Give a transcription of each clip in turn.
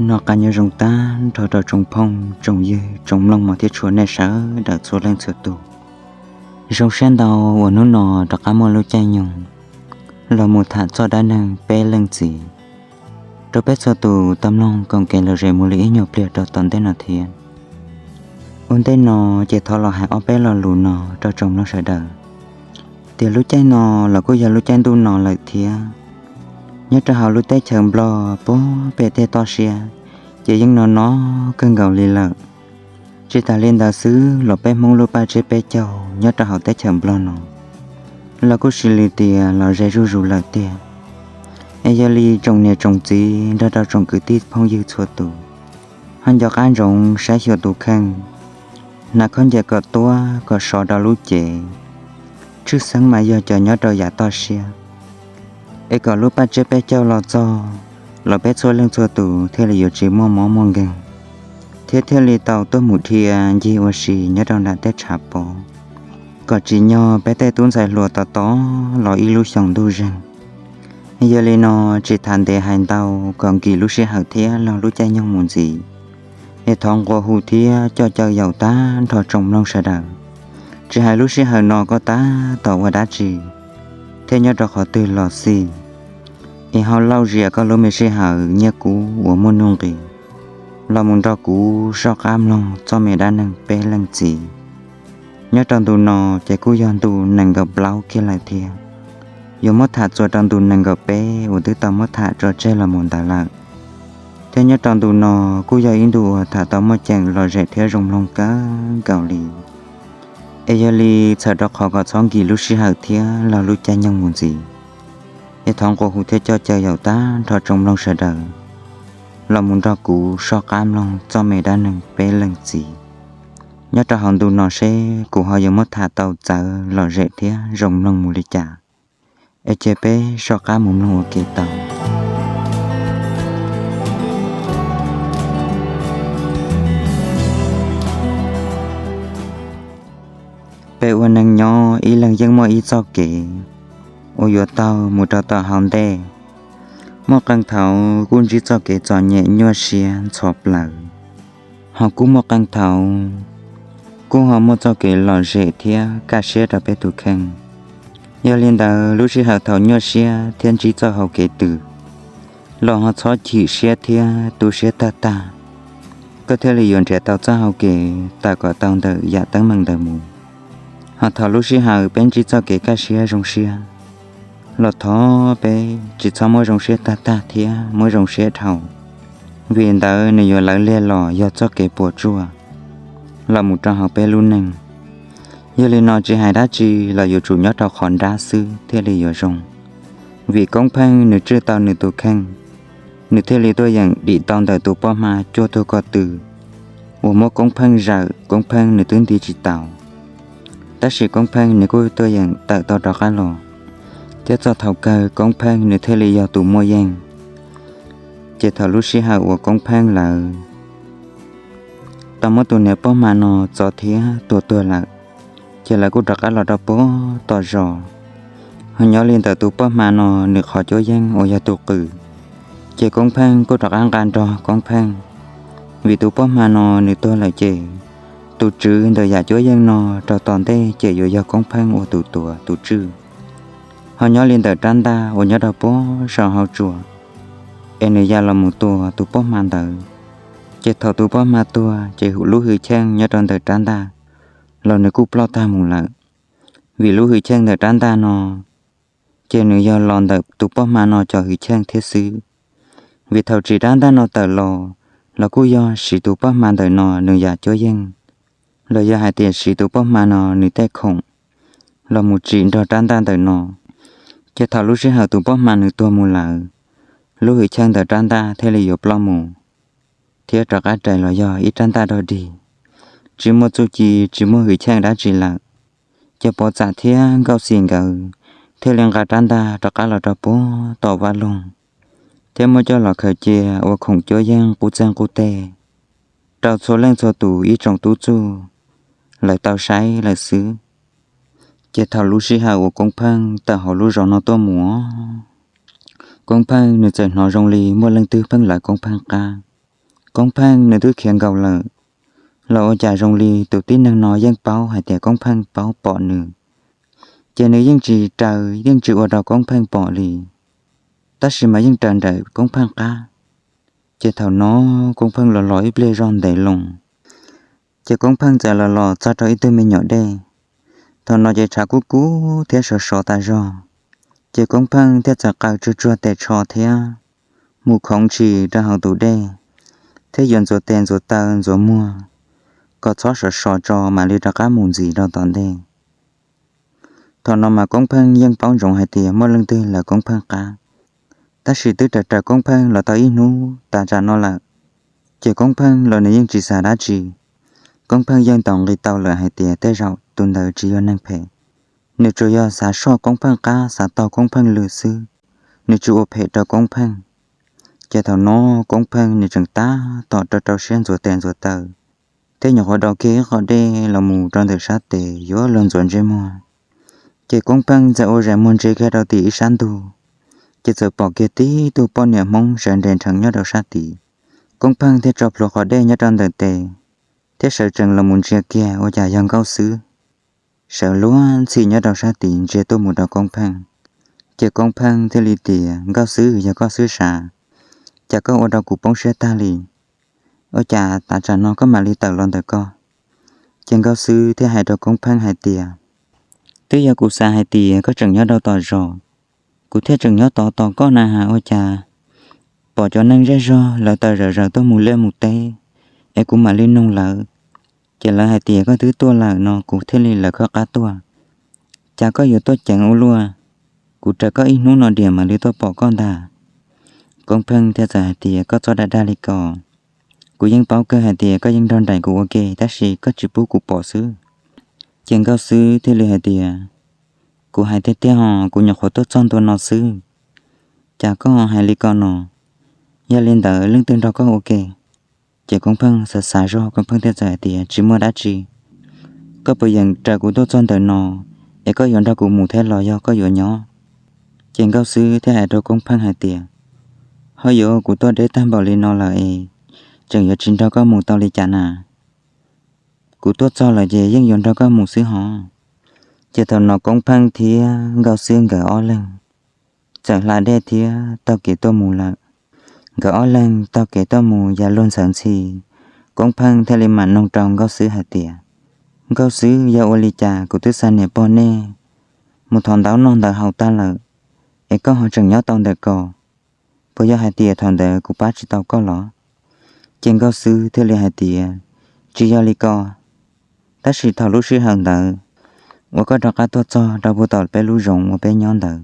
Noj qab nyob zoo tag nrho rau tsoom phooj tsoom ywg tsoom mloog mos thiab tshua nej sawv daws txhua leej txhua tus. Zoo siab ntau uas hnub no rov qab muaj lub caij nyoog los mus tham txoj dab neeg peb leej txiv rau peb txhua tus tau mloog koom kev lom zem mus li ib nyuag pliag rau tom ntej no thiab. Ua ntej no ces thov los hais ob peb lo lus no rau tsoom mloog sawv daws, tias lub caij no los kuj yog lub caij ntuj no lawm thiab. Nyob rau hauv lub teb chaws Nplog puag pem tej toj siab ces yeej no no kawg nkaus li lawm. Tsis tas li ntawd xwb los peb Hmoob lub paj tsiab peb caug nyob rau hauv teb chaws Nplog no los kuj sis li tias los ze zuj zus lawm tiag. Es yog li tsoom niam tsoom txiv nrog rau tsoom kwv tij phooj ywg txhua tus, ho nco qab ntsoov saib xyuas tus kheej, hnav khaub ncaws kom tuab kom sov rau lub cev, tshwj xeeb mas yog cov nyob rau yav toj siab, es kom lub paj tsiab peb caug los txog los peb txhua leej txhua tus thiaj li yuav tsis muaj mob muaj nkeeg, thiab thiaj li tau tuaj mus dhia ncig ua si nyob rau nram tej tshav pob, kom tsim nyog peb tej tub ntxhais hluas tos tos los ib lub xyoos ntuj zeeg. Yog li no, tsis tham ntev hais ntau kom nkim lub sij hawm thiab laug lub caij nyoog mus ntxiv, es thov nqua hu thiab coj caw yaum tag nrho tsoom mloog sawv daws, tsis hais lub sij hawm no koj tab tom ua dab tsi thiab nyob rau qhov twg los xij, es ho lauj zias koj lub me sij hawm nyiaj kub uas muaj nuj nqis los mus nrog kuv soj qab mloog txoj me dab neeg peb leej txiv. Nyob rau ntu no ces kuj yog ntu nees nkaum plaub kiag lawm thiab. Yuav muab tham txuas rau ntu nees nkaum peb uas twb tau muab tham tso tseg los mus ntawd lawm. Thiab nyob rau ntu no kuj yog ib ntu uas tham tau muaj ceem lom zem thiab zoo mloog kawg nkaus li. Es yog li txhawm rau qhov kom txhob nkim lub sij hawm thiab laug lub caij nyoog mus ntxiv, es thov nqua hu thiab coj caw yaum tag nrho tsoom mloog sawv daws los mus nrog kuv soj qab mloog txoj me dab neeg peb leej txiv. Nyob rau hauv ntu no seb kuv ho yuav muab tham tau txawv lom zem thiab zoo mloog mus li cas, es cia peb soj qab mus mloog ua ke tau. Peb ua neeg nyob ib leeg yeej muaj ib txoj kev uas yuav taug mus rau tom hauv ntej. Muaj qee thaum kuj ntsib txoj kev txom nyem nyuaj siab ntxhov plaws, ho kuj muaj qee thaum kuj ho muaj txoj kev lom zem thiab kaj siab rau peb tus kheej. Yog li ntawd lub sij hawm thaum nyuaj siab thiab ntsib txoj hau kev twg los ho txhob chim siab thiab tu siab tag tag, koj thiaj li yuav nrhiav tau txoj hau kev tawm kom tau ntawm yam teeb meem ntawd mus. Ho thaum lub sij hawm peb ntsib txoj kev kaj siab zoo siab los thov peb tsis txhob muab zoo siab tag tag thiab muab zoo siab dhau, vim ntawd nws yuav lawv liag los yog txoj kev puas tsuaj los mus rau hauv peb lub neej. Yog li no tsis hais dab tsi los yuav tsum nyob rau qhov nrab xwb thiaj li yuav zoo, vim Koob Pheej nws tswj tau nws tus kheej, nws thiaj li tuaj yeem dim tau ntawm tus poj hma cuaj tug ko tw uas muab Koob Pheej zawm, Koob Pheej nws twb nti tsis tau. Tab sis Koob Pheej nws kuj tuaj yeem tawm tau rov qab los, thiab txog thaum kawg Koob Pheej nws thiaj li yog tus muaj yeej. Ces thaum lub sij hawm uas Koob Pheej lawv tau muab tus niam poj hma no txov thiab tua tuag lawm, ces lawv kuj rov qab los rau puag tom zos. Ho nyob li ntawm tus poj hma no nws qhov cuab yeej uas yog tus qws, ces Koob Pheej kuj rov qab nqa nrog Koob Pheej. Vim tus poj hma no nws tuag lawm ces tus tswv ntawm yam cuab yeej no rau tom ntej ces yuav yog Koob Pheej ua tus tuav tus tswj. Ho nyob li ntawm rab ntaj uas nyob rau puag saum hauv tsua, es nws ya los mus tua tus poj hma ntawd, ces thaum tus poj hma tuag ces lub hwj chim nyob rau ntawm rab ntaj los nws kuj ploj tag mus lawm. Vim lub hwj chim ntawm rab ntaj no ces nws yog los ntawm tus poj hma no cov hwj chim thiab xwb. Vim thaum tsim rab ntaj no tawm los, los kuj yog siv tus poj hma ntawm no nws yam cuab yeej, los yog hais tias siv tus poj hma no nws tej khoom los mus tsim nrog rab ntaj ntawm no. Ces thaum lub sij hawm tus poj hma nws tuag mus lawm, lub hwj chim ntawm rab ntaj thiaj li yuav ploj mus, thiab rov qab rais los yog ib rab ntaj dog dig, tsis muaj txuj ci tsis muaj hwj chim dab tsi lawm. Ces Pov Txam thiab Nkauj Xis nkawd thiaj li nqa rab ntaj rov qab los rau puag tom vaj loog, thiab muab coj los khaws cia ua khoom cuab yeej qub txeeg qub teg rau txhua leej txhua tus ib tsoom tub txuj lawv tau saib lawm xwb. Ces thaum lub sij hawm uas Koob Pheej tawm hauv lub zos no tuaj mus, Koob Pheej nws txawm hnov zoo li muaj leej twg pheej lawv Koob Pheej qab. Koob Pheej nws twb khiav nkaus lawm, los ua cas zoo li tus tib neeg no yeej paub hais tias Koob Pheej paub pom nws, ces nws yeej tsis raws yeej tsis ua rau Koob Pheej pom li, tab sis mas yeej raws nraim Koob Pheej qab. Ces thaum no Koob Pheej los los ib pliag zog ntev loo, ces Koob Pheej txawm los los txog rau ib tug me nyuam dej. Thaum no ces tshav kub kub thiab sov sov tas zog, ces Koob Pheej thiaj txawm qaws tsuag tsuag tes tsho thiab mus khoov tshis rau hauv tus dej, thiab yuav ntxuav tes ntxuav taw ntxuav muag kom txhob sov sov tso mam li rov qab mus ntxiv rau tom ntej. Thaum no mas Koob Pheej yeej paub ntsoov hais tias muaj leej twg lawv Koob Pheej qab, tab sis twb raws raws Koob Pheej los tau ib hnub tas tsam no lawm, ces Koob Pheej los nws yeej tsis xav dab tsi. Koob Pheej yeej ntaus nqi tau lawm hais tias tej zaum tus ntawd tsis yog neeg phem, nws tsuas yog xav soj Koob Pheej qab xav taug Koob Pheej lw xwb, nws tsis ua phem rau Koob Pheej. Ces thaum no Koob Pheej nws tseem tab tom rau rau siab ntxuav tes ntxuav taw, thiab nyuam qhuav daus kiag ib qho dej los mus rau ntawm sab tes yuav luag ntxuav ntsej muag, ces Koob Pheej txawm ua zais muag ntsia kiag rau tim ib sab ntug, ces txawm pom kiag tib tug poj niam Hmoob sawv nres nrheev nyob rau sab tid. Koob Pheej thiaj tso plhuav qhov dej nyob rau ntawm tes, thiab sawv tsees los mus ntsia kiag ua cas yog Nkauj Xwb sawv luag ntxhi nyob rau sab tid ntsia tuaj mus rau Koob Pheej. Ces Koob Pheej thiaj li tias, Nkauj Xwb, yog koj xwb sav, cas koj ua rau kuv poob siab tag li. Ua cas tav tsam no koj mam li tawm los ntawm koj? Ces Nkauj Xwb thiaj hais rau Koob Pheej hais tias, Twb yog kuv xav hais tias koj tseem nyob rau tom zos, kuv thiaj tseem nyob tod tos koj na has ua cas pom cov neeg zej zog lawv tawm zawm zaws tuaj mus liaj mus teb, es kuv mam li nug lawv, ces lawv hais tias koj twb tuaj lawm no kuv thiaj li lawv koj qab tuaj. Cas koj yuav tuaj ceev ua luaj, kuv raws koj ib hnub no diam mam li tuaj pom koj ntag. Koob Pheej thiaj txawm hais tias, Koj txhob dag dag li ko, kuv yeej paub kawg hais tias koj yeej nrog nraim kuv ua ke tab sis koj tsis pub kuv pom xwb. Ces Nkauj Xwb thiaj li hais tias, Kuv hais tiag tiag ho, kuv nyuam qhuav tuaj txog ntua no xwb, cas koj hais li ko no? Yog li ntawd leej twg nrog koj ua ke? Ces Koob Pheej xav xav zog, Koob Pheej thiaj txawm hais tias, Tsis muaj dab tsi. Koj puas yeem raws kuv tuaj txog ntawm no, es koj yuav nrog kuv mus thiab los yog koj yuav nyob? Ces Nkauj Xwb thiaj hais rau Koob Pheej hais tias, Ho yuav, kuv tuaj deb tag npaum li no lawm es tseem yuav tsis nrog koj mus tau li cas na? Kuv tuaj txog lawm ces yeej yuav nrog koj mus xwb hov. Ces thaum no Koob Pheej thiab Nkauj Xwb nkawd ob leeg txawm hla dej thiab taug kev tuaj mus lawm. Nkawd ob leeg taug kev tuaj mus ya luag ntxhawv ntxhi, Koob Pheej thiaj li mam noog rau Nkauj Xwb hais tias, Nkauj Xwb, yog ua li cas kuv twb xa niam pog nej mus thov ntaub noj ntawd haus tag lawm, es koj ho tseem nyob tau ntawm ko? Puas yog hais tias thaum ntawd kuv pab tsis tau koj los? Ces Nkauj Xwb thiaj li hais tias, Tsis yog li ko, tab sis thaum lub sij hawm ntawd uas koj rov qab tuaj txog rau puag tom peb lub zoov uas peb nyob ntawd,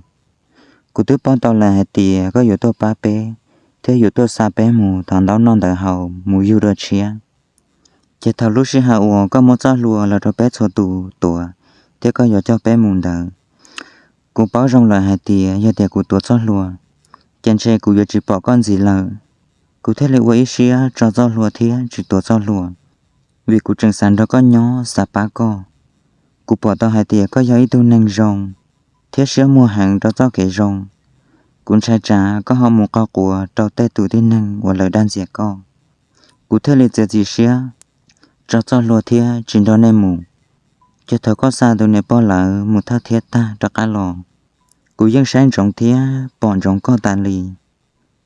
kuv twb paub tau lawm hais tias koj yuav tuaj pab peb thiab yuav tuaj xa peb mus thov ntaub noj ntawd haus mus yug dua tshiab. Ces thaum lub sij hawm uas koj muab txoj hlua los rau peb txhua tus tuav thiab koj yuav coj peb mus ntawd, kuv paub zoo lawm hais tias yog tias kuv tuav txoj hlua, ces ntshe kuv yuav tsis pom koj ntxiv lawm. Kuv thiaj li ua ib siab tso txoj hlua thiab tsis tuav txoj hlua, vim kuv tseem xav nrog koj nyob xav pab koj. Kuv pom tau hais tias koj yog ib tug neeg zoo thiab siab muag heev rau txoj kev zoo. Kuv ntshai tsam koj ho mus qo quav rau tej tus tib neeg uas lawv dag ntxias koj. Kuv thiaj li txiav txim siab tso txoj hlua thiab tsis nrog nej mus. Ces thaum koj xa tus niam pog lawv mus thawj thiab tag rov qab los, kuv yeej saib ntsoov thiab pom ntsoov koj tas li,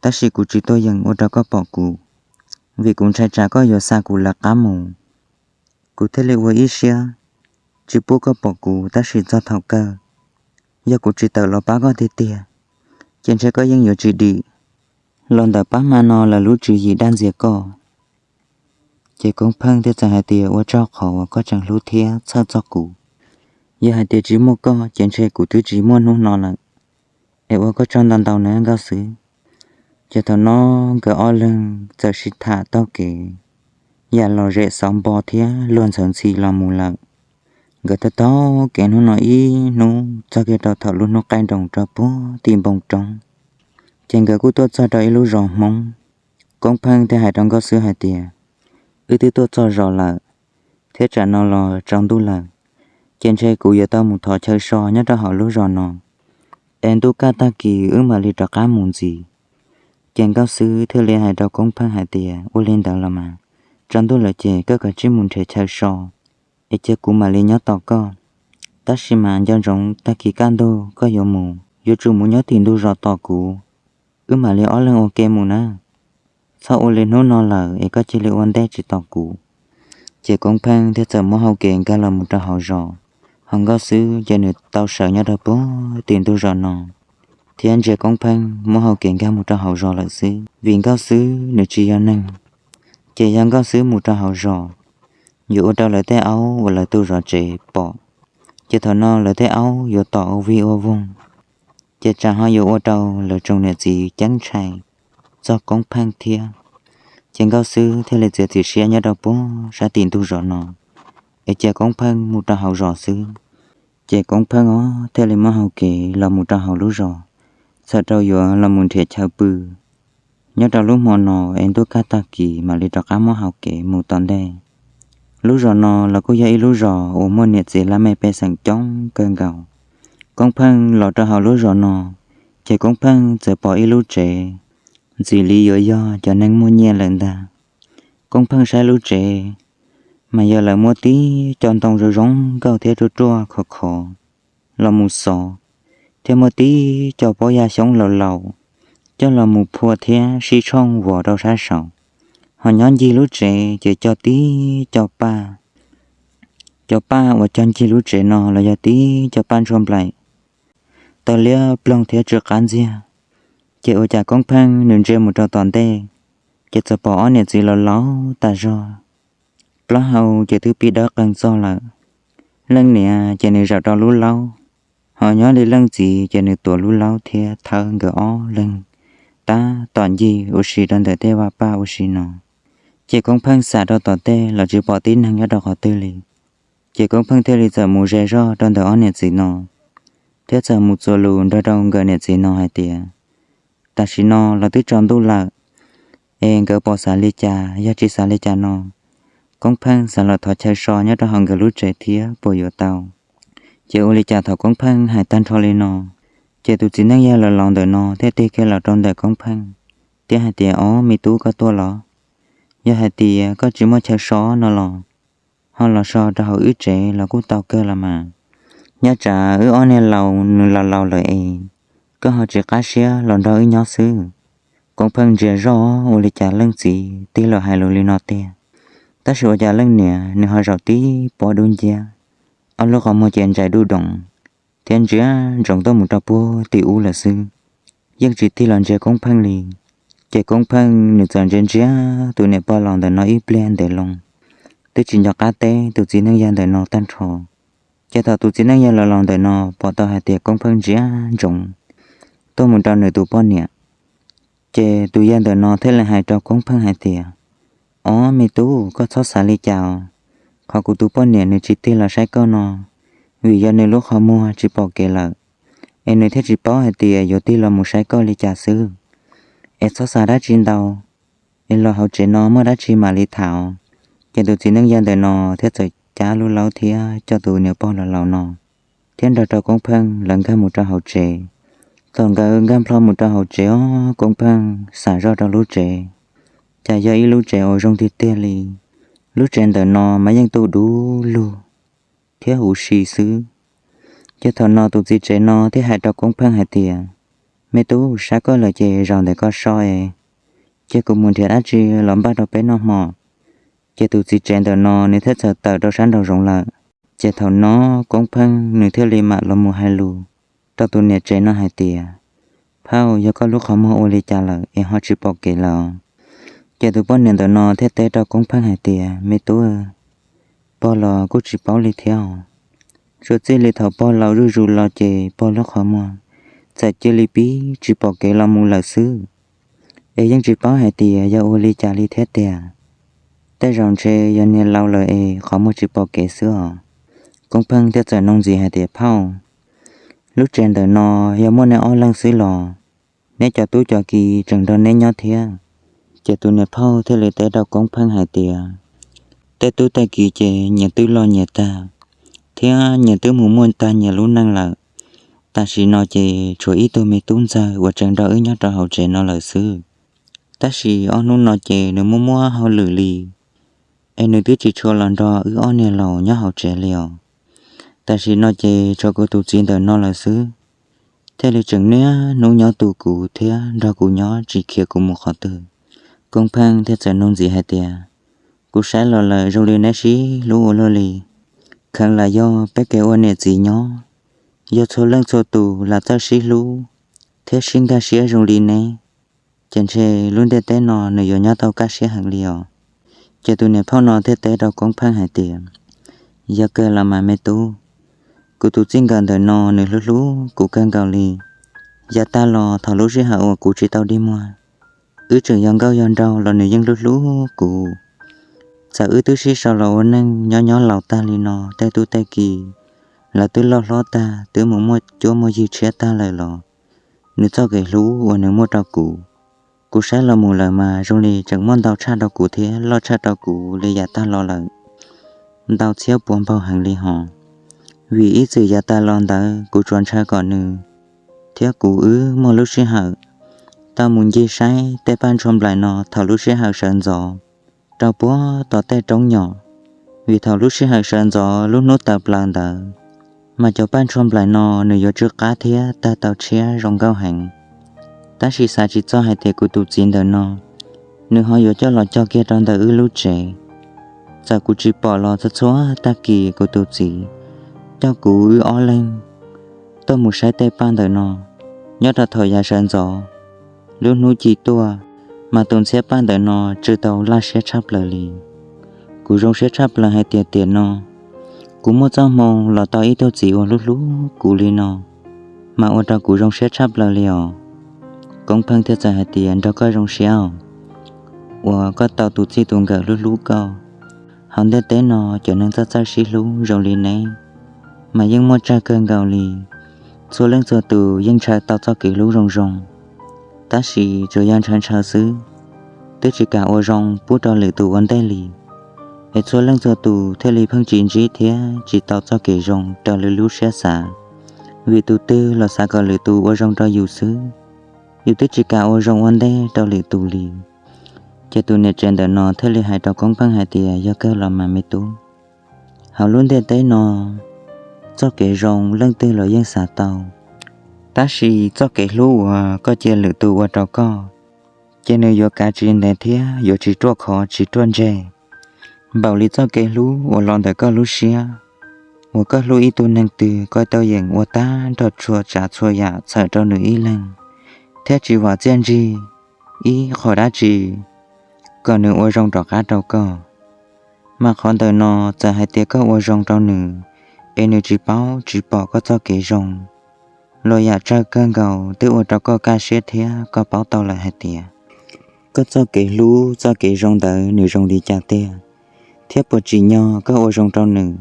tab sis kuv tsis tuaj yeem ua rau koj pom kuv, vim kuv ntshai tsam koj yuav xa kuv lawv qab mus. Kuv thiaj li ua ib siab tsis pub koj pom kuv, tab sis txog thaum kawg, yog kuv tsis tawm los pab koj tiag tiag, ces ntshe koj yeej yuav tsis dim los ntawm pab hma no lawv lub tswv yim dag ntxias koj. Ces Koob Pheej thiaj txawm hais tias, Ua tsaug qhov uas koj tseem hlub thiab txhawj txog kuv. Yog hais tias tsis muaj koj ces ntshe kuv twb tsis muaj hnub no lawm. Es ua koj tsaug ntau ntau nawb Nkauj Xwb. Ces thaum no nkawd ob leeg txawm sib tham taug kev ya los zem xauv npo thiab luag ntxhawv ntxhi los mus lawm. Nkawd taug taug kev hnub no ib hnub txog kiag rau thaum lub hnub qaij nroos rau puag tim npoo roob, ces nkawd kuj tuaj txog rau ib lub zos Hmoob. Koob Pheej thiaj hais rau Nkauj Xwb hais tias, Wb twb tuaj txog zos lawm, thiab tsam no los tsaus ntuj lawm, ces ntshe kuv yuav tau mus thov chaw so nyob rau hauv lub zos no, es ntuj kaj tag kis wb mam li rov qab mus ntxiv. Ces Nkauj Xwb thiaj li hais rau Koob Pheej hais tias, Ua li ntawd los mas, tsaus ntuj lawm ces koj kav tsij mus nrhiav chaw so, es cia kuv mam li nyob tos koj. Tab sis mas nco ntsoov tag kis kaj ntug koj yuav mus, yuav tsum mus nyob tim ntug zos tos kuv, wb mam li ob leeg ua ke mus na. Txhob ua li hnub no lawm es koj cia li ua ntej tsis tos kuv. Ces Koob Pheej thiaj txawm muab hau kev nkag los mus rau hauv zos, ho Nkauj Xwb ces nws tau sawv nyob rau puag tim ntug zos no, thiab ntsia Koob Pheej muab hau kev nkag mus rau hauv zos lawm xwb, vim Nkauj Xwb nws tsis yog neeg. Ces yog Nkauj Xwb mus rau hauv zos, yuav ua rau lawv tej aub uas lawv tu zov tsev pom, ces thaum no lawv tej aub yuav tom ua vij ua voog, ces tsam ho yuav ua rau lawv tsoom niam txiv ceeb ntshai txog Koob Pheej thiab. Ces Nkauj Xwb thiaj li txiav txim siab nyob rau puag sab tim ntug zos no, es cia Koob Pheej mus rau hauv zos xwb. Ces Koob Pheej os thiaj li muab hau kev los mus rau hauv lub zos, txhawm rau yuav los mus nrhiav chaw pw. Nyob rau lub hmo no es ntuj kaj tag kis mam li rov qab muab hau kev mus tom ntej. Lub zos no los kuj yog ib lub zos uas muaj niam txiv laj mej pej xeem coob kawg nkaus. Koob Pheej los rau hauv lub zos no, ces Koob Pheej txawm pom ib lub tsev, ntxim li yuav yog cov neeg muaj nyiaj lawm ntag. Koob Pheej saib lub tsev, mas yog lawv muab tib co ntoo zoo zoo nkauj thiab ruaj ruaj khov khov los mus xov, thiab muab tib co pob yaj xyoob laus laus coj los mus phua thiab sib tshooj vos rau sab saud. Ho nyob ncig lub tsev ces cog tib co paj, cov paj uas cog ncig lub tsev no los yog tib cov paj ntshua nplaim, taw liab ploog thiab tsw qab ntxiag. Ces ua cas Koob Pheej nws ntsia mus rau tom ntej, ces txawm pom ob niam txiv laus laus tas zog. Plaub hau ces twb pib dawb qees txog lawm. Leej niam ces nws zaum rau lub laub, ho nyob li leej txiv ces nws tuav lub laub thiab thawb nkawd ob leeg tab tom ncig ua si rau ntawm tej vaj paj ua si no. Ces Koob Pheej xam rau tom tej los tsis pom tib neeg nyob rau qhov twg li. Ces Koob Pheej thiaj li txawm mus ze zog rau ntawm ob niam txiv no, thiab txawm mus txuas lus nrog rau nkawd niam txiv no hais tias, tam sim no los twb tsaus ntuj lawm, es nkawd puas xav li cas, yog tsis xav li cas no, Koob Pheej xav los thov chaw so nyob rau hauv nkawd lub tsev thiab puas yuav tau. Ces ua li cas thaum Koob Pheej hais tag nrho li no, ces tus txiv neej yawg laus laus ntawm no thiaj tig kiag los rau ntawm Koob Pheej thiab hais tias, Ob, me tub, koj tuaj los? Yog hais tias koj tsis muaj chaw so no los, ho los so rau hauv wb tsev los kuj tau kawg los mas. Nyob tsam wb ob niag laus nws laus laus lawm es koj ho tsis qab siab los nrog wb nyob xwb. Koob Pheej ntsia zoj ua li cas leej txiv tig los hais lus li no tiag, tab sis ua cas leej niam nws ho zaum tib pob dub nciab, ob lub qhov muag ces ntsais duj doos thiab ntsia ntsoov tuaj mus rau puag tim ub lawm xwb, yeej tsis tig los ntsia Koob Pheej li. Ces Koob Pheej nws txawm ntsia ntsia tus niam pog laus ntawm no ib pliag ntev loo, twb tsis nco qab teb tus txiv neej yawg ntawm no tag nrho. Ces thaum tus txiv neej yawg laus laus ntawm no pom tau hais tias Koob Pheej ntsia ntsoov tuaj mus rau nws tus poj niam, ces tus yawg ntawm no thiaj li hais rau Koob Pheej hais tias, Ob, me tub, koj txhob xav li cas os. Qhov kuv tus poj niam nws tsis tig los saib koj no, vim yog nws lub qhov muag tsis pom kev lawm, es nws thiaj tsis paub hais tias yuav tig los mus saib koj li cas xwb. Es txhob xav dab tsi ntau, es los hauv tsev no muaj dab tsi mam li tham. Ces tus txiv neej yawg ntawm no thiaj txawm cab lub laub thiab coj tus niam pog laus laus no thiab nrog rau Koob Pheej lawv nkag mus rau hauv tsev. Thaum nkawd nkag plho mus rau hauv tsev os, Koob Pheej xam zoj rau lub tsev, cas yog ib lub tsev uas zoo tiag tiag li. Lub tsev ntawm no mas yeej tu du lug thiab huv si xwb. Ces thaum no tus txiv tsev no thiaj hais rau Koob Pheej hais tias, Me tub, sab koj lawm ces zaum ntawm koj so es, ces kuv mus nrhiav dab tsi los npaj rau peb noj hmo. Ces tus txiv tsev ntawm no nws thiaj txawm tawm rau sab nraum zoov lawm. Ces thaum no Koob Pheej nws thiaj li mam los mus hais lus rau tus niam tsev no hais tias, Phauj, yog koj lub qhov muag ua li cas lawm es ho tsis pom kev lawm? Ces tus poj niam ntawm no thiaj teb rau Koob Pheej hais tias, Me tub, pog los kuj tsis paub li thiab os. Tsuas txij li thaum pog laus zuj zus los ces pog lub qhov muag txawm cia li pib tsis pom kev los mus lawm xwb. Es yeej tsis paub hais tias yog ua li cas li thiab tiag. Tej zaum ntshe yog niag laus lawm es qhov muag tsis pom kev xwb os. Koob Pheej thiaj txawm nug ntxiv hais tias, Phauj, lub tsev ntawm no yog muaj neb ob leeg xwb los neb cov tub cov ki tseem nrog neb nyob thiab? Ces tus niam phauj thiaj li teb rau Koob Pheej hais tias, Tej tub tej ki ces nyias twb loj nyias tag, thiab nyias twb mus muaj tag nyias lub neej lawm. Tam sim no ces tshuav ib tug me tub ntxawg uas tseem nrog wb nyob rau hauv tsev no lawm xwb. Tab sis ob hnub no ces nws muaj muab hauj lwm li, es nws twb tsis tshua los nrog wb ob niag laus nyob hauv tsev li os. Tam sim no ces tshuav kuv tus txiv ntawm no lawm xwb, thiaj li tseem niaj hnub nyob tu kuv thiab nrog kuv nyob tsis khiav kuv mus qhov twg. Koob Pheej thiaj txawm nug ntxiv hais tias, kuv saib los lawm zoo li neb sib hlub ua luaj li. Kheev lam yog peb kev ua niam txiv nyob, yog txhua leej txhua tus lam txawj sib hlub thiab sib nkag siab zoo li neb, ces ntshe lub ntiaj teb no nws yuav nyob tau kaj siab heev li os. Ces tus niam phauj no thiaj teb rau Koob Pheej hais tias, yog kawg los mas me tub, kuv tus txij nkawm ntawm no nws hlub hlub kuv kawg nkaus li. Yav tag los thaum lub sij hawm uas kuv tsis tau dig muag, wb tseem yog nkauj yog nraug los nws yeej hlub hlub kuv. Txawm wb twb sib sau los ua neej nyob nyob laus tag li no, tej tub tej ki lawv twb loj hlob tag twb mus muaj cuab muaj yig tshiab tag lawm los nws txoj kev hlub uas nws muaj rau kuv, kuv saib los mus lawm mas zoo li tseem muaj ntau tshaj rau kuv thiab loj tshaj rau kuv li yav tag los lawm ntau txhiab puas npaug heev li hos. Vim ib txwm yav tag los ntawd kuv tsuas ntshaw kom nws thiab kuv wb muaj lub sij hawm tau mus ncig saib tej paj ntshua nplaim no thaum lub sij hawm sawv ntxov rau puag tom tej roob nyom, vim thaum lub sij hawm sawv ntxov lub hnub tawm plaws ntawd mas cov paj ntshua nplaim no nws yuav tsw qab thiab tawg tau tshiab zoo nkauj heev. Tab sis xav tsis txog hais tias kuv tus txiv ntawm no nws ho yuav coj los cog kiag rau ntawm wb lub tsev. Txawm kuv tsis pom los txhua txhua tag kis kuv tus txiv coj kuv wb ob leeg tuaj mus saib tej paj ntawm no nyob rau thaum yav sawv ntxov. Lub hnub ci tuaj mas tus ntxhiab paj ntawm no tsw tau laj siab tshaj plaws li. Kuv zoo siab tshaj plaws hais tias tiam no kuv muaj txoj hmoo los tau ib tug txiv uas hlub hlub kuv li no, mas ua rau kuv zoo siab tshaj plaws li os. Koob Pheej thiaj txawm hais tias nrog koj zoo siab os, uas koj tau tus txij tus nkawm hlub hlub koj. Hauv ntiaj teb no cov neeg txawj txawj sib hlub zoo li neb mas yeej muaj tsawg kawg nkaus li. Txhua leej txhua tus yeej ntshaw tau txoj kev hlub zoo zoo, tab sis tsuas yog ntshaw ntshaw xwb, twb tsis kam ua zoo pub rau lwm tus ua ntej li. Es txhua leej txhua tus thiaj li pheej tsis ntsib thiab tsis tau txoj kev zoo raws li lub siab xav, vim tus twg los xav kom lwm tus ua zoo rau yus xwb, yus twb tsis kam ua zoo ua ntej rau lwm tus li. Ces tus niam tsev ntawm no thiaj li hais rau Koob Pheej hais tias yog kawg los mas me tub, hauv lub ntiaj teb no txoj kev zoo leej twg los yeej xav tau, tab sis txoj kev hlub uas koj cia lwm tus ua rau koj, ces nws yuav kav tsis ntev thiab yuav tsis ruaj khov tsis ruaj ntseg npaum li txoj kev hlub uas los ntawm koj lub siab, uas koj hlub ib tug neeg twg koj tau yeem ua tag nrho txhua tsav txhua yam txhawm rau nws ib leeg, thiab tsis vam txiaj ntsig ib qho dab tsi kom nws ua zoo rov qab rau koj. Mas qhov ntawm no txawm hais tias koj ua zoo rau nws, es nws tsis paub tsis pom koj txoj kev zoo, los yam tsawg kawg nkaus twb ua rau koj kaj siab thiab koj paub tau lawm hais tias koj txoj kev hlub txoj kev zoo ntawd nws zoo li cas tiag, thiab puas tsim nyog koj ua zoo rau nws,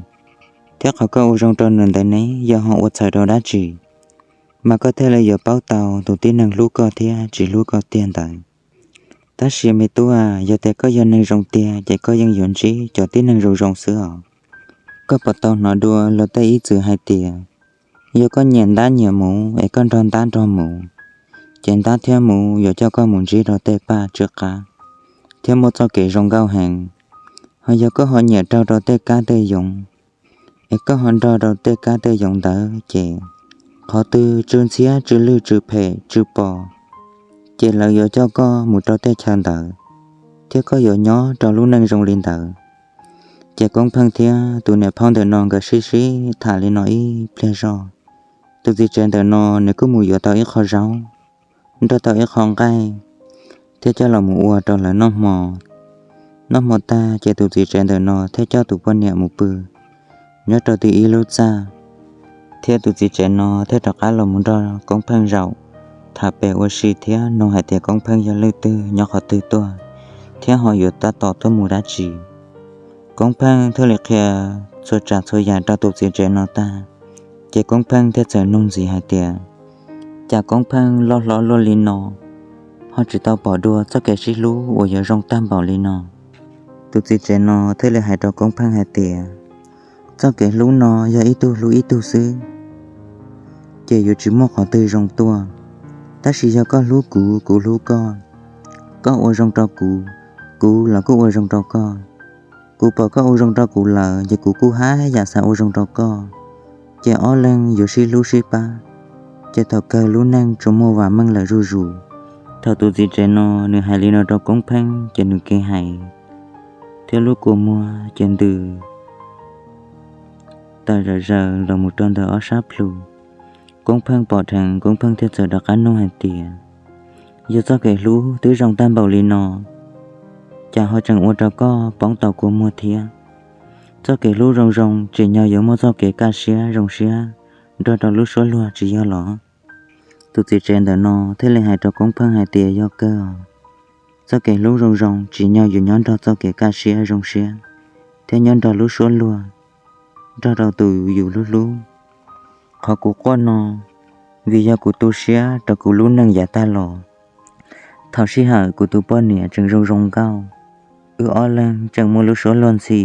thiab qhov koj ua zoo rau nws ntawd ne yog ho ua txhawm rau dab tsi, mas koj thiaj li yuav paub tau tus tib neeg hlub koj thiab tsis hlub koj tiag ntawd. Tab sis me tub, yog tias koj yog neeg zoo tiag ces koj yeej yuav ntsib cov tib neeg zoo zoo xwb os. Koj puas tau hnov dua luag tej ib txwm hais tias, yog koj nyiam ntab nyiam muv es koj nrog ntab nrog muv, ces ntab thiab muv yuav coj koj mus ntsib rau tej paj tsw qab thiab muaj txoj kev zoo nkauj heev. Ho yog koj ho nyiam raug rau tej kab tej yoov, es koj ho nrog rau tej kab tej yoov ntawd ces qhov twg tsw ntxhiab tsw lwj tsw phem tsw pos, ces lawv yuav coj koj mus rau tej chaw ntawd, thiab koj yuav nyob rau lub neej zoo li ntawd. Ces Koob Pheej thiab tus niam phauj ntawm no nkawd sib sib tham li no ib pliag zog, tus txiv tsev ntawm no nws kuj mus yuav tau ib qho zaub, nrog tau ib qho nqaij, thiab coj los mus ua rau lawv noj hmo. Noj hmo tag ces tus txiv tsev ntawm no thiaj coj tus poj niam mus pw nyob rau tim ib lub txaj, thiab tus txiv tsev no thiaj rov qab los mus nrog Koob Pheej zaum tham pem ua si thiab nug hais tias Koob Pheej yog leej twg nyob qhov twg tuaj, thiab ho yuav tab tom tuaj mus dab tsi. Koob Pheej thiaj li qhia txhua tsav txhua yam rau tus txiv tsev no tag, ces Koob Pheej thiaj txawm nug ntxiv hais tias, cas Koob Pheej loj hlob luaj li no, ho tsis tau pom dua txoj kev sib hlub uas yuav zoo tag npaum li no? Tus txiv tsev no thiaj li hais rau Koob Pheej hais tias, txoj kev hlub no yog ib tug hlub ib tug xwb, ces yuav tsis muaj qhov twg zoo tuaj. Tab sis yog koj hlub kuv, kuv hlub koj, koj ua zoo rau kuv, kuv los kuj ua zoo rau koj. Kuv pom koj ua zoo rau kuv lawm ces kuv kuj haj yam xav ua zoo rau koj. Ces ob leeg yuav sib hlub sib pab, ces thaum kawg lub neej tsuas muaj vam meej lawm zuj zus. Thaum tus txiv tsev no nws hais li no rau Koob Pheej ces nws kev hais thiab lub kua muag ces ntws tawm zam zaws los mus rau ntawm ob sab plhu. Koob Pheej pom dheev, Koob Pheej thiaj txawm rov qab nug hais tias, yog txoj kev hlub twb zoo tag npaum li no, cas ho tseem ua rau koj poob tau kua muag thiab? Txoj kev hlub zoo zoo tsim nyog yuav muaj txoj kev kaj siab zoo siab nrog rau lub suab luag tsis yog los? Tus txiv tsev ntawm no thiaj li hais rau Koob Pheej hais tias, yog kawg, txoj kev hlub zoo zoo tsim nyog yuav nyob nrog txoj kev kaj siab zoo siab thiab nyob nrog lub suab luag, nrog rau tus yus hlub hlub. Qhov kuv quaj no vim yog kuv tu siab rau kuv lub neej yav tag los. Thaum sij hawm kuv tus poj niam tseem zoo zoo nkauj, wb ob leeg tseem muaj lub suab luag ntxhi,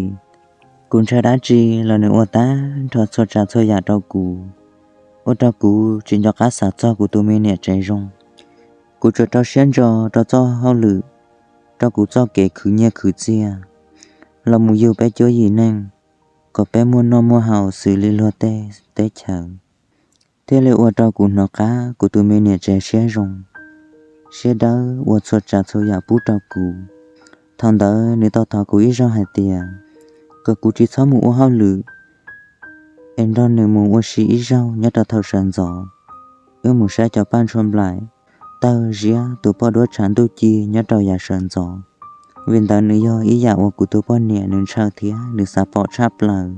kuv ntshaw dab tsi los nws ua tag nrho txhua tsav txhua yam rau kuv, ua rau kuv tsis nco qab xav txog kuv tus me niam tsev zoo. Kuv tsuas rau siab ntso rau txoj hauj lwm, rau kuv txoj kev khwv nyiaj khwv txiaj los mus yug peb cuab yim neej, kom peb muaj noj muaj haus xws li luag tej teb chaws, thiaj li ua rau kuv hnov qab kuv tus me niam tsev siab zoo, siab dawb ua txhua tsav txhua yam pub rau kuv. Thaum ntawd nws tau thov kuv ib zaug hais tias, kom kuv tsis txhob mus ua hauj lwm, es nrog nws mus ua si ib zaug nyob rau thaum sawv ntxov, wb mus saib cov paj ntshua nplaim, tawg ziab, tus poj duab tshav ntuj ci nyob rau yav sawv ntxov. Vim ntawd nws yog ib yam uas kuv tus poj niam nws ntshaw thiab nws xav pom tshaj plaws.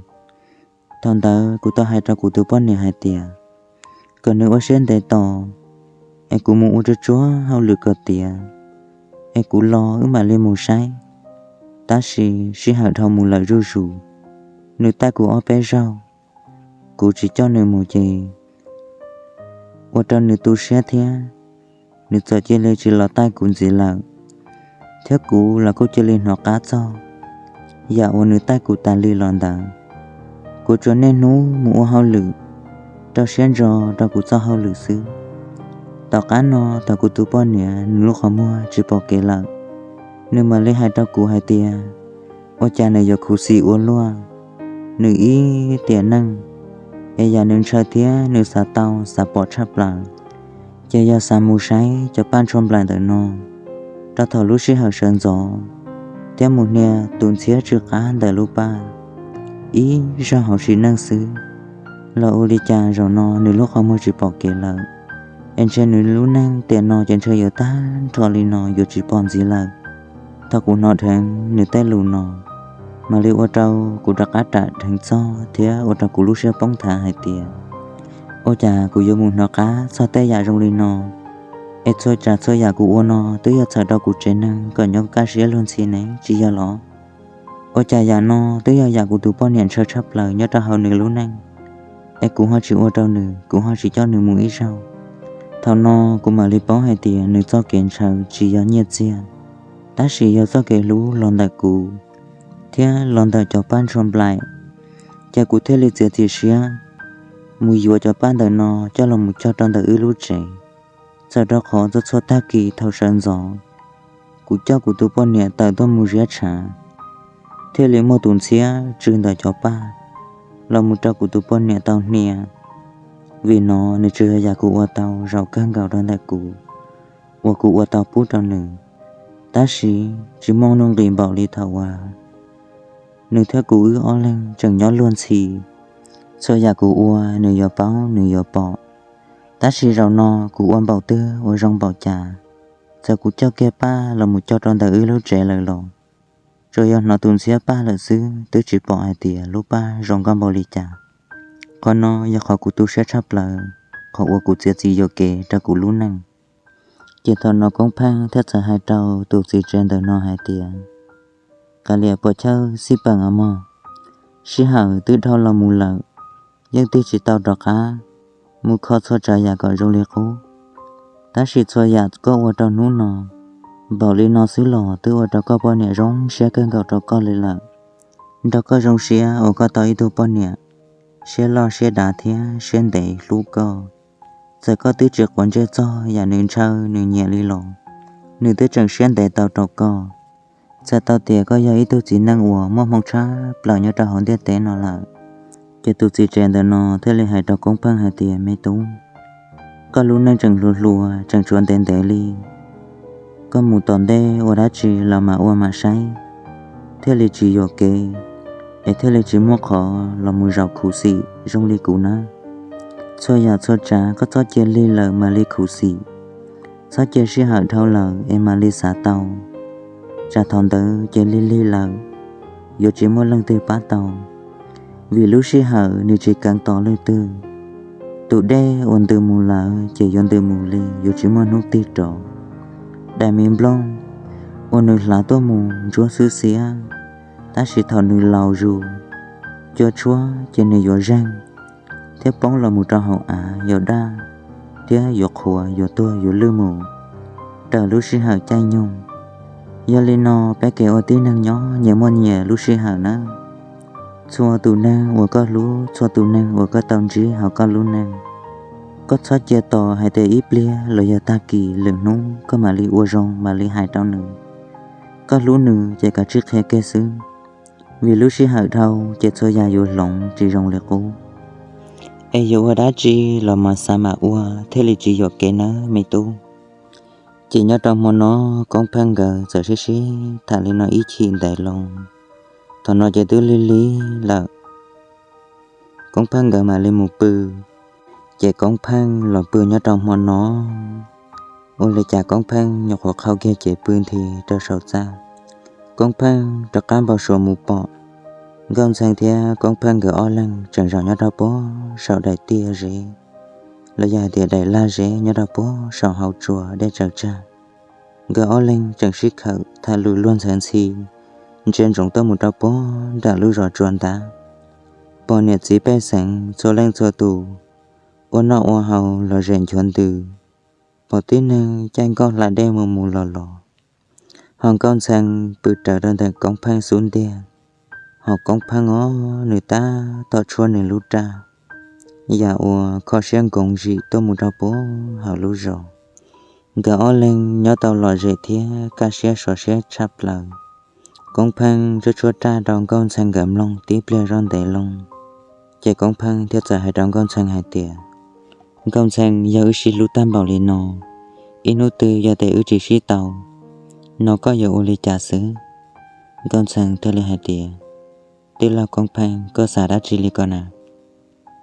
Thaum ntawd kuv tau hais rau kuv tus poj niam hais tias, kom nws ua siab ntev tos, es kuv mus ua tsuag tsuag hauj lwm kom tiav, es kuv los wb mam li mus saib. Tab sis sij hawm dhau mus lawm zuj zus, nws taij kuv ob peb zaug, kuv tsis coj nws mus ces ua rau nws tu siab thiab, nws txawm cia li tsis los taij kuv ntxiv lawm, thiab kuv los kuj cia li hnov qab txog yam uas nws taij kuv tas li los ntawd. Kuv tsuas niaj hnub mus ua hauj lwm, rau siab ntso rau kuv txoj hauj lwm xwb. Tom qab no thaum kuv tus poj niam nws lub qhov muag tsis pom kev lawm, nws mam li hais rau kuv hais tias, ua cas nws yuav khuv xim ua luaj, nws ib tiam neej es yam nws ntshaw thiab nws xav tau xav pom tshaj plaws, ces yog xav mus saib cov paj ntshua nplaim ntawm no rau thaum lub sij hawm sawv ntxov, thiab mus hnia tus ntxhiab tsw qab ntawm lub paj ib zaug hauv sim neej xwb, los ua li cas zaum no nws lub qhov muag tsis pom kev lawm, es ntshe nws lub neej tiam no ces ntshe yuav tag nrho li no yuav tsis pom ntxiv lawm. Thaum kuv hnov dheev nws tej lus no, mam li ua rau kuv rov qab ram dheev txog thiab ua rau kuv lub siab poob thav hais tias, ua cas kuv yuav mus hnov qab txog tej yam zoo li no, es txhua tsav txhua yam kuv ua no twb yog txhawm rau kuv tsev neeg kom nyob kaj siab luag ntxhi ne tsis yog los? Ua cas yam no twb yog yam kuv tus poj niam ntshaw tshaj plaws nyob rau hauv nws lub neej, es kuv ho tsis ua rau nws, kuv ho tsis coj nws mus ib zaug. Thaum no kuv mam li paub hais tias nws txoj kev ntshaw tsis yog nyiaj txiag, tab sis yog txoj kev hlub los ntawm kuv thiab los ntawm cov paj ntshua nplaim. Ces kuv thiaj li txiav txim siab mus yuav cov paj ntawm no coj los mus cog rau ntawm wb lub tsev. Txawm rau qhov txhua txhua tag kis thaum sawv ntxov, kuv coj kuv tus poj niam tawm tuaj mus ziab tshav, thiaj li muaj tus ntxhiab tsw ntawm cov paj los mus rau kuv tus poj niam tau hnia. Vim no nws tsuas yog yam kuv ua tau zaum kawg nkaus rau ntawm kuv, uas kuv ua tau pub rau nws, tab sis tsis muaj nuj nqis npaum li thaum uas nws thiab kuv wb ob leeg tseem nyob luag ntxhi. Txhua yam kuv ua nws yuav paub nws yuav pom, tab sis zaum no kuv ua npaum twg ua zoo npaum cas, txawm kuv coj kiag paj los mus cog rau ntawm wb lub tsev lawm los tsuas yog hnov tus ntxhiab paj lawm xwb, twb tsis pom hais tias lub paj zoo nkauj npaum li cas. Qhov no yog qhov kuv tu siab tshaj plaws, qhov uas kuv txiav txim yuam kev rau kuv lub neej. Ces thaum no Koob Pheej thiaj txawm hais rau tus txiv tsev ntawm no hais tias, kav liam puas chawj xij peem os mog, sij hawm twb dhau los mus lawm, yeej tig tsis tau rov qab mus kho txhua tsav yam kom zoo li qub. Tab sis txhua yam koj ua rau hnub no, npaum li no xwb los twb ua rau koj poj niam zoo siab kawg nkaus rau koj li lawm. Nrog koj zoo siab uas koj tau ib tug poj niam siab loj siab dav thiab siab ntev hlub koj. Txawm koj twb tsis quav ntsej txog yam nws ntshaw nws nyiam li los, nws twb tseem siab ntev tau rau koj. Txhais tau tias koj yog ib tug txiv neej uas muaj hmoo tshaj plaws nyob rau hauv ntiaj teb no lawm. Ces tus txiv tsev ntawm no thiaj li hais rau Koob Pheej hais tias, Me tub, koj lub neej tseem hluas hluas, tseem tshuav ntev ntev li. Koj mus tom ntej ua dab tsi los mam ua mam saib, thiaj li tsis yuam kev, es thiaj li tsis muaj qhov los mus zaum khuv xim zoo li kuv nawb. Txhua yam txhua tsav koj txhob cia lig lawm mam li khuv xim. Txhob cia sij hawm dhau lawm es mam li xav tau, tsam thaum ntawd ces lig lig lawm, yuav tsis muaj leej twg pab tau. Vim lub sij hawm nws tsis keev tos leej twg. Tus dej uas ntws mus lawm ces yuav ntws mus li, yuav tsis muaj hnub tig rov. Daim me nplooj uas nws hlav tuaj mus ntsuab xwb xiab, tab sis thaum nws laus zus, cua tshuab ces nws yuav zeeg thiab poob los mus rau hauv av, yuav daj thiab yuav qhuav, yuav tuag yuav lwj mus raws lub sij hawm caij nyoog. Yog li no, peb kev ua tib neeg nyob nyias muaj nyias lub sij hawm nawb. Txhua tus neeg uas koj hlub, txhua tus neeg uas koj tau ntsib hauv koj lub neej, koj txhob cia tos hais tias ib pliag los yog tag kis lwm hnub koj mam li ua zoo mam li hais rau nws. Koj hlub nws ces kav tsij qhia kiag xwb, vim lub sij hawm dhau ces txhua yam yuav hloov tsis zoo li qub. Es yuav ua dab tsi los mas xav mam ua thiaj li tsis yuam kev nawb me tub. Ces nyob rau hmo no, Koob Pheej nkawd txawm sib sib tham li no ib chim ntev loo. Thaum no ces twb lig lig lawm, Koob Pheej nkawd mam li mus pw. Ces Koob Pheej los pw nyob rau hmo no, ua li cas Koob Pheej nyuam qhuav qhau kiag cev pw nthi rau saum txaj. Koob Pheej rov qab npau suav mus pom Nkauj Ntxhee thiab Koob Pheej nkawd ob leeg tseem zaum nyob rau puag saum daim tiaj zeb, los yog hais tias daim laj zeb nyob rau puag saum hauv tsua dej tsaws tsag. Nkawd ob leeg tseem sib khawm tham lus luag ntxhawv ntxhi, ntsia ntsoov tuaj mus rau puag nram lub zos tsua ntawd. Pom niam txiv pej xeem txhua leej txhua tus ua noj ua haus los zem nchuav ntws, pom tib neeg caij nkoj hla dej mus mus los los, ho Nkauj Ntxhee pw rawv rau ntawm Koob Pheej xub ntiag, ho Koob Pheej os nws tab tom tshuab nws lub raj, yam uas kho siab nkoos zim tuaj mus rau puag hauv lub zos. Nkawd ob leeg nyob tau lom zem thiab kaj siab sov siab tshaj plaws. Koob Pheej tshuab tshuab raj rau Nkauj Ntxhee nkawd mloog tib pliag zoj ntev loo, ces Koob Pheej thiaj txawm hais rau Nkauj Ntxhee hais tias, Nkauj Ntxhee, yog wb sib hlub tag npaum li no, ib hnub twg yog tias wb tsis sib tau, no koj yuav ua li cas xwb? Nkauj Ntxhee thiaj li hais tias, Tij laug Koob Pheej, koj xav dab tsi li ko na?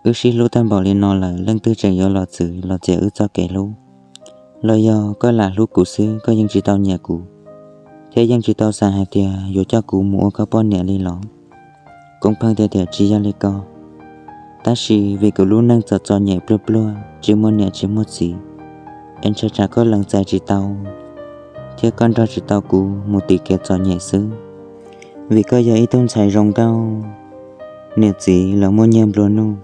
Wb sib hlub tag npaum li no lawm, leej twg tseem yuav los txwv los txiav wb txoj kev hlub? Los yog koj lam hlub kuv xwb, koj yeej tsis tau nyiam kuv, thiab yeej tsis tau xav hais tias yuav coj kuv mus ua koj poj niam li los? Koob Pheej thiaj tias, Tsis yog li ko, tab sis vim kuv lub neej txom txom nyem pluag pluag, tsis muaj niam tsis muaj txiv, es ntshai tsam koj lees txais tsis tau thiab koj nrog tsis tau kuv mus tim kev txom nyem xwb. Vim koj yog ib tug ntxhais zoo nkauj, niam txiv los muaj nyiaj nplua nuj,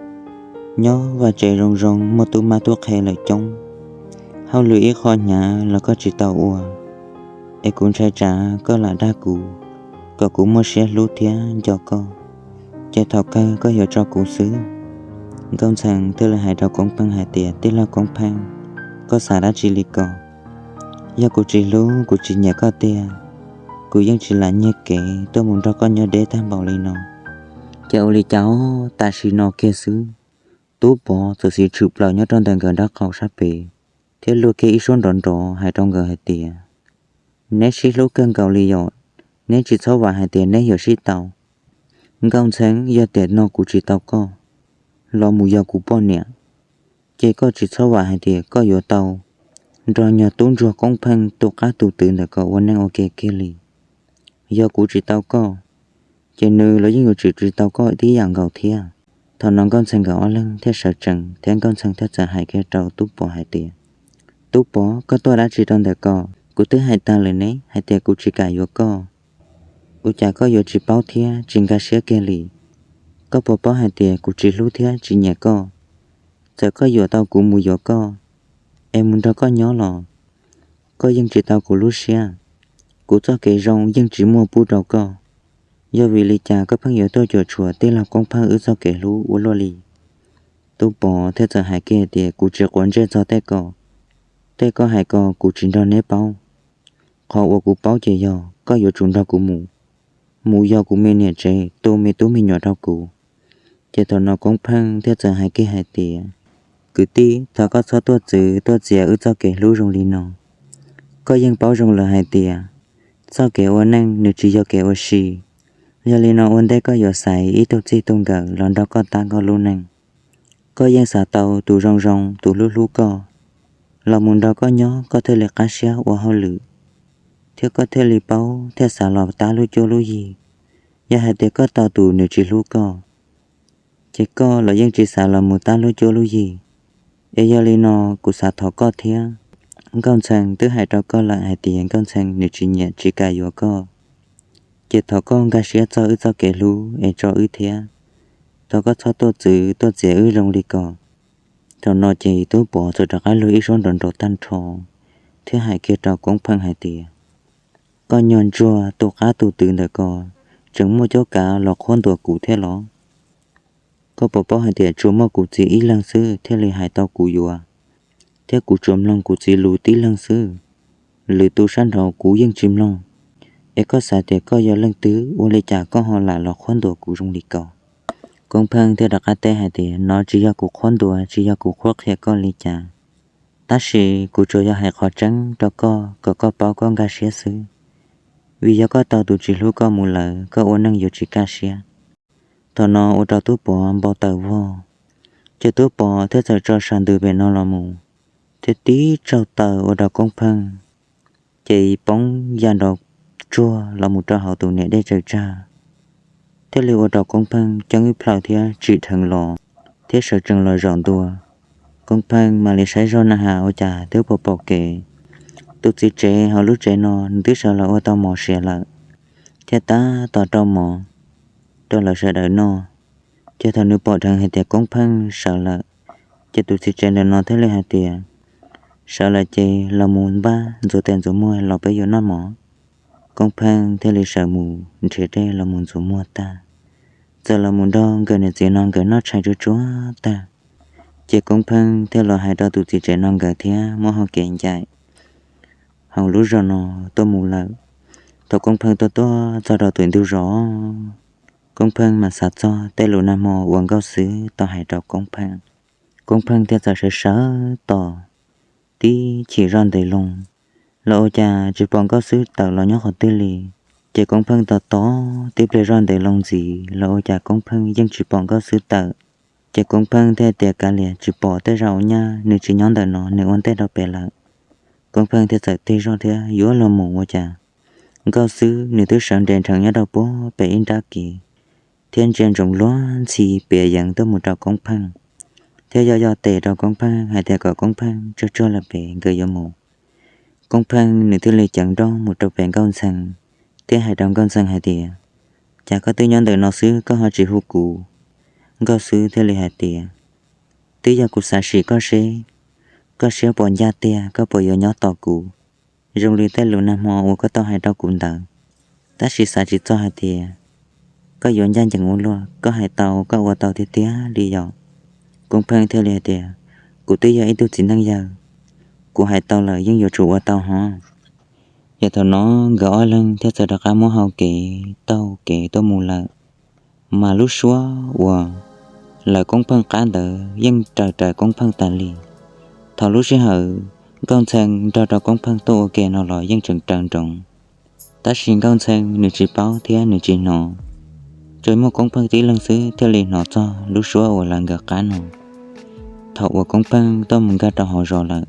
nyob vaj tsev zoo zoo, muaj tub mab tub qhe lawm coob, hauj lwm ib qho hnyav los koj tsis tau ua, es kuv ntshai tsam koj lam dag kuv, kom kuv muaj siab hlub thiab nco koj, ces thaum kawg koj yuav tso kuv xwb. Nkauj Ntxhee thiaj li hais rau Koob Pheej hais tias, Tij laug Koob Pheej, koj xav dab tsi li ko? Yog kuv tsis hlub kuv tsis nyiam koj tiag, kuv yeej tsis lam nyiag kev tuaj mus nrog koj nyob deb tag npaum li no. Ces ua li cas tam sim no kiag xwb, Tub Pov txawm xiv tshwm plaws nyob rau ntawm nkawd nraub qaum sab pem, thiab luag kiag ib suab nrov nrov hais rau nkawd hais tias, Neb sib hlub kawg nkaus li yom, neb tsis txhob vam hais tias neb yuav sib tau. Nkauj Ntxhee, yog tias no kuv tsis tau koj los mus yog kuv poj niam, ces koj tsis txhob vam hais tias koj yuav tau nrog nyuag tub ntsuag Koob Pheej tus qab tus twv ntawm ko ua neej ua ke kiag li. Yog kuv tsis tau koj, ces nws los yeej yuav tsum tsis tau koj tib yam nkaus thiab. Thaum no Nkauj Ntxhee nkawd ob leeg thiaj sawv tsees thiab Nkauj Ntxhee thiaj txawm hais kiag rau Tub Pov hais tias, Tub Pov, koj tuaj dab tsi rau ntawm ko? Kuv twb hais tag lawm ne hais tias kuv tsis kam yuav koj, ua cas koj yuav tsis paub thiab tsis nkag siab kiag li? Koj puas paub hais tias kuv tsis hlub thiab tsis nyiam koj? Txawm koj yuam tau kuv mus yuav koj, es mus nrog koj nyob los koj yeej tsis tau kuv lub siab. Kuv txoj kev zoo yeej tsis muaj pub rau koj. Yog vim li cas koj pheej yuav tuaj cuam tshuam tij laug Koob Pheej wb txoj kev hlub ua luaj li? Tub Pov thiaj txawm hais kiag tias, Kuv tsis quav ntsej txog tej ko. Tej koj hais ko kuv tsis nrog neb paub. qhov uas kuv paub ces yog koj yuav tsum nrog kuv mus, mus yos kuv me niam tsev, tu me tub me nyuam rau kuv. Ces thaum no Koob Pheej thiaj txawm hais kiag hais tias, kwv tij, thov koj txhob tuaj txwv tuaj txiav wb txoj kev hlub zoo li no. Koj yeej paub zoo lawm hais tias txoj kev ua neej nws tsis yog kev ua si. Yog li no ua ntej koj yuav xaiv ib tug txij tug nkawm los nrog koj tab koj lub neej. Koj yeej xav tau tus zoo zoo, tus hlub hlub koj, los mus nrog koj nyob koj thiaj li qab siab ua hauj lwm, thiab koj thiaj li paub thiaj xav los tab lub cuab lub yig. Yog hais tias koj tau tus nws tsis hlub koj, ces koj los yeej tsis xav los mus tab lub cuab lub yig. Es yog li no kuv xav thov koj thiab. Nkauj Ntxhee twb hais rau koj lawm hais tias Nkauj Ntxhee nws tsis nyiam tsis kam yuav koj. Ces thov koj nkag siab txog wb txoj kev hlub es tso wb thiab. Thov koj txhob tuaj txwv tuaj txiav wb zoo li ko. Thaum no ces Tub Pov txawm rov qab luag ib suab nrov nrov tag nrho thiab hais kiag rau Koob Pheej hais tias, koj nyuag ntsuag tu qab tu twv ntawm ko, tseem muaj cuab kav los qhuab ntuas kuv thiab los? Koj puas paub hais tias tsuas muaj kuv txiv ib leeg xwb thiaj li hais tau kuv yuav, thiab kuv tsuas mloog kuv txiv lus tib leeg xwb. Lwm tus sab nraud kuv yeej tsis mloog. Es koj xav tias koj yog leej twg ua li cas koj ho lam los qhuab ntuas kuv zoo li ko? Koob Pheej thiaj rov qab teb hais tias, no tsis yog kuv qhuab ntuas, tsis yog kuv qhuab qhia koj li cas, tab sis kuv tsuas yog hais qhov tseeb rau koj kom koj paub koj nkag siab xwb. Vim yog koj tau tus tsis hlub koj mus lawm koj ua neej yuav tsis kaj siab. Thaum no ua rau Tub Pov npau taws vog, ces Tub Pov thiaj txawm tso sas ntws pem no los mus, thiab tib tsaug taw ua rau Koob Pheej ces poob ya nrov tsuag los mus rau hauv tus niam dej tsaws tsag, thiaj li ua rau Koob Pheej ceeb ib plhaw thiab tsim dheev los, thiab sawv tsees los zaum ntua. Koob Pheej mam li saib zoj na has ua cas twb pom pom kev, tus txiv tsev hauv lub tsev no nws twb sawv los ua tau mov siav lawm, thiab tab tom rau mov rau lawv sawv daws noj. Ces thaum nws pom dheev hais tias Koob Pheej sawv lawm, ces tus txiv tsev ntawm no thiaj li hais tias, sawv lawm ces los mus npaj ntxuav tes ntxuav muag los peb yuav noj mov. Koob Pheej thiaj li sawv mus nrhiav dej los mus ntxuav muag tag. Txawm los mus nrog nkawd niam txiv no nkawd noj tshais tsuag tsuag tag, ces Koob Pheej thiaj los hais rau tus txiv tsev no nkawd thiab muab hau kev ncaim hauv lub zos no tuaj mus lawm. Thaum Koob Pheej tuaj tuaj txog rau tus ntug zos, Koob Pheej mam xav txog tej lus nag hmo uas Nkauj Xwb tau hais rau Koob Pheej. Koob Pheej thiaj txawm sawv sawv tos tib chim zoj ntev loo los ua cas tsis pom Nkauj Xwb tawm los nyob qhov twg li. Ces Koob Pheej tos tos tib pliag zoj ntev loo ntxiv los ua cas Koob Pheej yeej tsis pom Nkauj Xwb tawm. Ces Koob Pheej thiaj tias kav liam tsis pom tej zaum nyaj nws tsis nyob ntawm no nws ua ntej rau pem lawm. Koob Pheej thiaj txawm tig zoj thiab yuav los mus ua cas Nkauj Xwb nws twb sawv nres nrheev nyob rau puag pem ib nrab kev thiab ntsia ntsoov luag ntxhi piav yeev tuaj mus rau Koob Pheej, thiab yoj yoj tes rau Koob Pheej hais tias kom Koob Pheej tsuag tsuag lawm pem nkawd yuav mus. Koob Pheej nws thiaj li ceev nrooj mus rau pem Nkauj Ntxhee thiab hais rau Nkauj Ntxhee hais tias, cas koj twb nyob ntawm no xwb koj ho tsis hu kuv? Nkauj Xwb thiaj li hais tias, twb yog kuv xav sim koj seb koj siab puas ncaj tiag koj puas yuav nyob tos kuv zoo li tej lus nag hmo uas koj tau hais rau kuv ntawd. Tab sis xav tsis txog hais tias koj yuav ncaj ncees ua luaj, koj hais tau koj ua tau tiag tiag li yom? Koob Pheej thiaj li hais tias, kuv twb yog ib tug txiv neej yawg, kuv hais tau lawm yeej yuav tsum ua tau hov. Ces thaum no nkawd ob leeg thiaj txawm rov qab muab hau kev taug kev tuaj mus lawm. Mas lub suab uas lawv Koob Pheej qab ntawd yeej raws raws Koob Pheej tas li. Thaum lub sij hawm Nkauj Ntxhee nrog rau Koob Pheej tuaj ua ke no los yeej tseem raws nroov, tab sis Nkauj Ntxhee nws tsis paub thiab nws tsis hnov, tsuas muaj Koob Pheej tib leeg xwb thiaj li hnov txog lub suab uas lawv nkawd qab no. Thaum uas Koob Pheej tuaj mus nkag rau hauv zos lawm,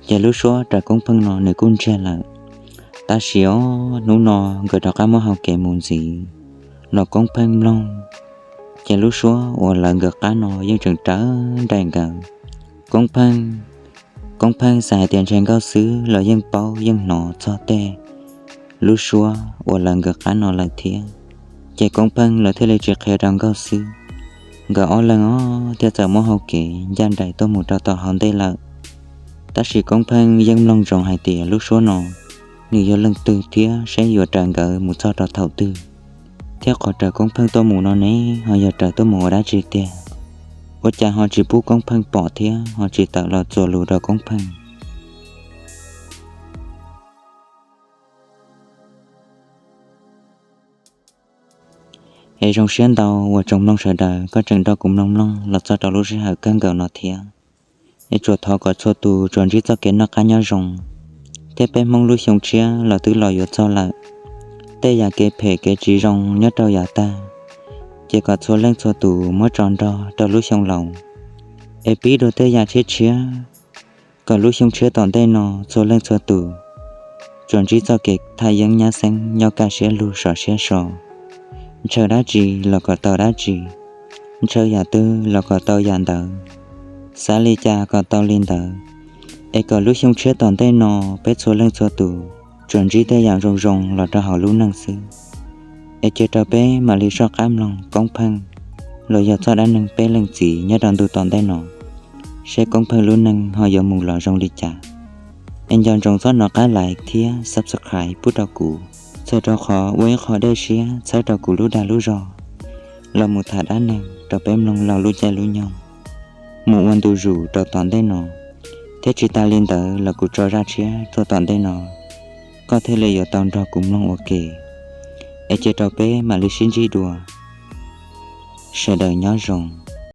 ces lub suab raws Koob Pheej no nws kuj ntsiag lawm. Tab sis os hnub no nkawd rov qab muab hau kev mus ntxiv los Koob Pheej mloog, ces lub suab uas lawv nkawd qab no yeej tseem raws nraim nkawd. Koob Pheej, Koob Pheej xav hais tias ntshe Nkauj Xwb los yeej paub yeej hnov txog tej lub suab uas lawv nkawd qab no lawm thiab. Ces Koob Pheej lawv thiaj li tsis qhia rau Nkauj Xwb. Nkawd ob leeg os thiaj txawm muab hau kev ncaj nraim tuaj mus rau tom hauv ntej lawm. Tab sis Koob Pheej yeej mloog ntsoov hais tias lub suab no nws yog leej twg thiab saib yuav raws nkawd mus txog rau thaum twg, thiab qhov raws Koob Pheej tuaj mus no ne ho yog raws tuaj mus ua dab tsi tiag? Ua cas ho tsis pub Koob Pheej pom thiab ho tsis tawm los txuas lus rau Koob Pheej? Es zoo siab ntau uas tsoom mloog sawv daws koj tseem nrog kuv mloog mloog los txog rau lub sij hawm kawg nkaus no thiab. Es tsuas thov kom txhua tus tsuas ntsib txoj kev noj qab nyob zoo, thiab peb Hmoob lub xyoo tshiab los twb los yuav txog lawm. Tej yam kev phem kev tsis zoo nyob rau yav tag, ces kom txhua leej txhua tus muab tso nrog rau lub xyoo laus, es pib dua tej yam tshiab tshiab, kom lub xyoo tshiab tom ntej no txhua leej txhua tus tsuas ntsib txoj kev thaj yeeb nyab xeeb nyob kaj siab lug sov siab so. Ntshaw dab tsi los kom tau dab tsi, ntshaw yam twg los kom tau yam ntawd, xav li cas kom tau li ntawd. Es kom lub xyoo tshiab tom ntej no peb txhua leej txhua tus tsuas ntsib tej yam zoo zoo los rau hauv lub neej xwb. Es cia rau peb mam li soj qab mloog koob pheej los yog txoj dab neeg peb leej txiv nyob rau ntu tom ntej no, seb koob pheej lub neej ho yuav mus los zoo li cas. Es nco ntsoov txhob nov qab like thiab subscribe pub rau kuv, txhawm rau qhov ua ib qho dej siab txhawb rau kuv lub dag lub zog los mus tham dab neeg rau peb mloog laug lub caij lub nyoog mus ua ntu zus rau tom ntej no. Thiab tsis tas li ntawd los kuv tso zaj tshiab tuaj tom ntej no, koj thiaj li yuav tau nrog kuv mloog ua ke. Es cia rau peb mam li sib ntsib dua. Sawv daws nyob zoo.